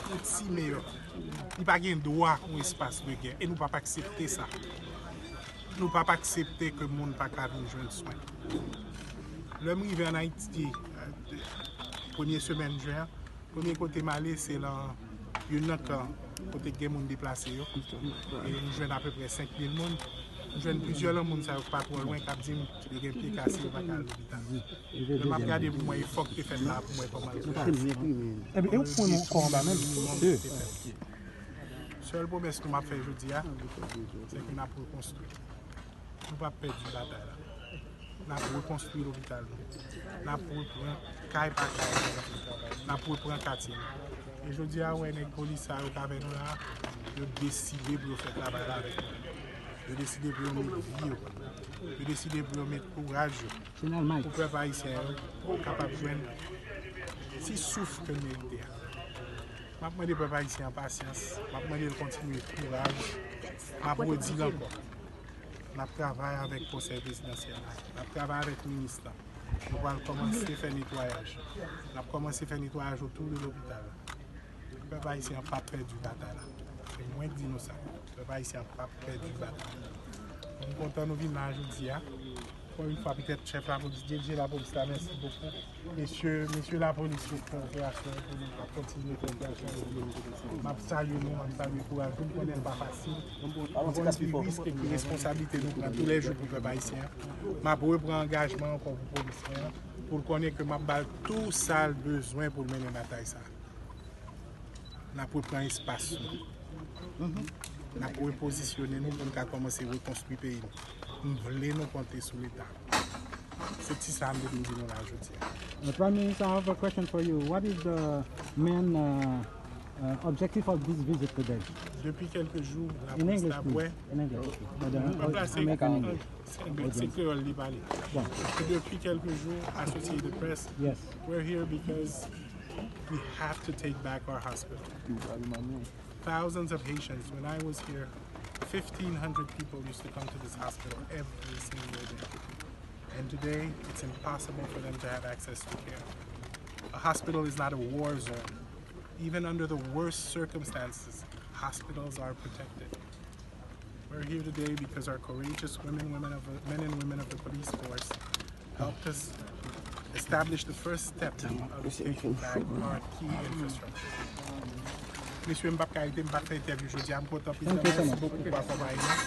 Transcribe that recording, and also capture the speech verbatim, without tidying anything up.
Pou ti Meyòk, li pa gen dwa yon espas de gè. E nou p ap aksepte sa. Nou p ap aksepte ke moun pa ka vin jwenn swen. Lè m rive ann Ayiti, premye semèn jen an, premye kote m ale, se lan youn nan kan kote gen moun deplase yo. E m jwenn apeprè senk mil moun. M jwenn plizyè lan moun sa yo ki pa twò lwen k ap di m yo gen pye kase, yo pa ka al lopital. Lè m ap gade pou mwen, efò ki te fèt la pou mwen kòman l fèt. Epi, e ou pran nou kò anba menm? Sèl pwomès nou m ap fè jodi a, se ke n ap rekonstwi. Nou p ap pèdi batay la. N ap rekonstwi lopital nou. N ap reprann kay pa kay nou. N ap reprann katye nou. E jodi a, ou wè nèg polis sa yo k avè nou la, yo deside pou yo fè travay la avèk nou. Yo deside pou yo met vi yo. Yo deside pou yo met kouraj yo. Pou pèp ayisyen an kapab jwenn ti souf ke l merite a. M ap mande pèp ayisyen an pasyans, m ap mande l kontinye kouraj, m ap redi l ankò. N ap travay avèk Konsèy Prezidansyèl la, n ap travay avèk minis lan. Nou pral kòmanse fè netwayaj. N ap kòmanse fè netwayaj otou de lopital la. Pèp ayisyen an p ap pèdi batay la. Se mwen k di nou sa. Pèp ayisyen an p ap pèdi batay la. M kontan nou vin la jodi a. Ankò yon fwa, petèt chèf lapolis, D G lapolis la, mèsi bokou. Mesye, mesye lapolis, pou koperasyon pou nou kontinye fè koperasyon. M ap salye nou, m ap salye kouraj nou. M konnen l pa fasil. M konnen ki risk e ki responsablite nou pran toulèjou pou pèp ayisyen an. M ap repran angajman ankò pou polis mwen an, pou l konnen ke m ap ba l tou sa l bezwen pou l mennen batay sa a. N ap reprann espas nou. N ap repozisyone nou pou n ka kòmanse rekonstwi peyi nou. M vle nou konte sou Leta. Se ti sa m te vin di nou la jodi a. Uh, Prime Minister, I have a question for you. What is the main uh, uh, objective of this visit today? Depi kèlke jou, la In polis English, la please. Bwè. In English. But, uh, Mwen pase American English. Se kreyòl li pale. Bon. Depi kèlke jou, Associated Press, Yes. We're here because we have to take back our hospital. Thousands of Haitians, when I was here, fifteen hundred people used to come to this hospital every single day. And today, it's impossible for them to have access to care. A hospital is not a war zone. Even under the worst circumstances, hospitals are protected. We're here today because our courageous women, women of, men and women of the police force helped us establish the first step of taking back our key infrastructure. Mesye, m p ap ka rete, m p ap fè entèvyou jodi a. M kontan, prezidan. Thank you so much. Mèsi bokou pou akonpayman.